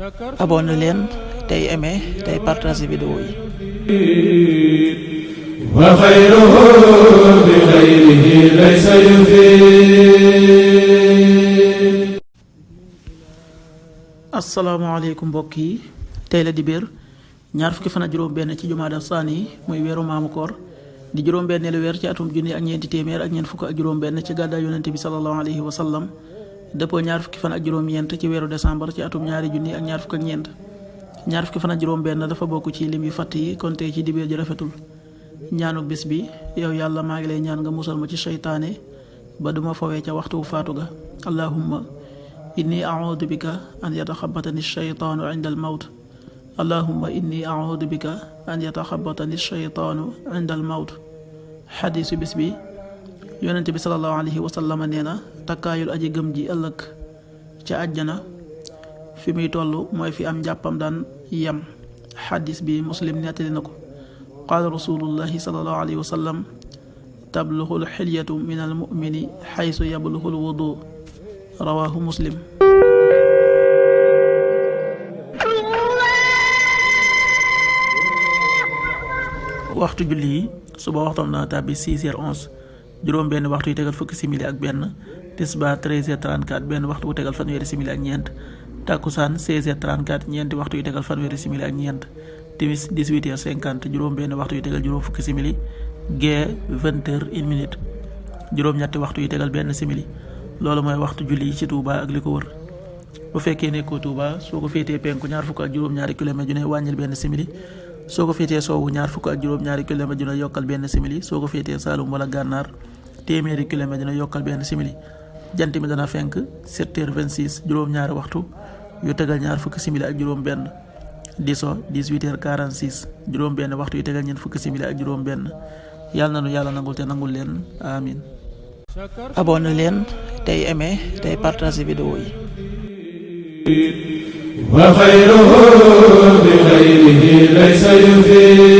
abonné leen tey aimé tey partager vidéo yi. wa xayruhu bi xayrihi laysa yufiid. asalaamaaleykum mbokk yi, tey la dibéer ñaar fukki fan ak juróom-benn ci jumaada saani muy weeru maamu koor di juróom-benneelu weer ci atum junni ak ñeenti téeméer ak ñeent fukk ak juróom-benn ci gàddaay yonente bi sallallahu alayhi wa sallam dëppoo ñaar fukki fan ak juróom-ñeent ci weeru décembre ci atum ñaari junni ak ñaar fukk ak ñeent. ñaar fukki fan ak juróom-benn dafa bokk ci lim yu fatt yi, kon tey ci dibéer ji rafetul. ñaanuk bis bi: yow yàlla maa ngi lay ñaan nga musal ma ci seytaane ba duma fowee ca waxtu faatu ga. allahumma inni a'uudu bika an yataxabatani shaytaanu inda al mawt. allahumma inni a'uudu bika an yataxabatani shaytaanu inda al mawt. xadiisu bis bi: yonente bi sallallahu alayhi wa sallam nee na takkaayul aji gëm ji ëllëg ca àjjana fi muy toll mooy fi am njàppam daan yem. xadiis bi muslim nettali na ko. qaala rasulullahi sallallahu alayhi wa sallam: tabluxul xilyatu min al mumini xaysu yabluxul wudu. rawaahu muslim. waxtu julli yi: suba waxtam na tàbbi 6h11, juróom benn waxtu yu tegal fukki simili ak benn. tisbaar 13h34, benn waxtu bu tegal fanweeri simili ak ñeent. takkusaan 16h34, ñeenti waxtu yu tegal fanweeri simili ak ñeent. timis 18h50, juróom benn waxtu yu tegal juróom fukki simili. gee 20h01, juróom ñetti waxtu yu tegal benn simili. loolu mooy waxtu julli yi ci Touba ak li ko wër. bu fekkee nekkoo Touba, soo ko féetee penku ñaar fukk ak juróom-ñaari kilomètre ju ne wàññil benn simili. soo ko féetee soowu ñaar fukk ak juróom-ñaari kilomètre ju ne yokkal benn simili. soo ko féetee Saalum wala Gànnaar téeméeri kilomètre ju ne yokkal benn simili. jant mi dana fenk 7h26, juróom-ñaari waxtu yu tegal ñaar fukki simili ak juróom benn. di so 18h46, juróom benn waxtu yu tegal ñeent fukki simili ak juróom benn. yàlla na nu yàlla nangul te nangul leen, amin. abonné leen tey aimé tey partager vidéo yi. wa xayruhu bi xayrihi laysa yufiid.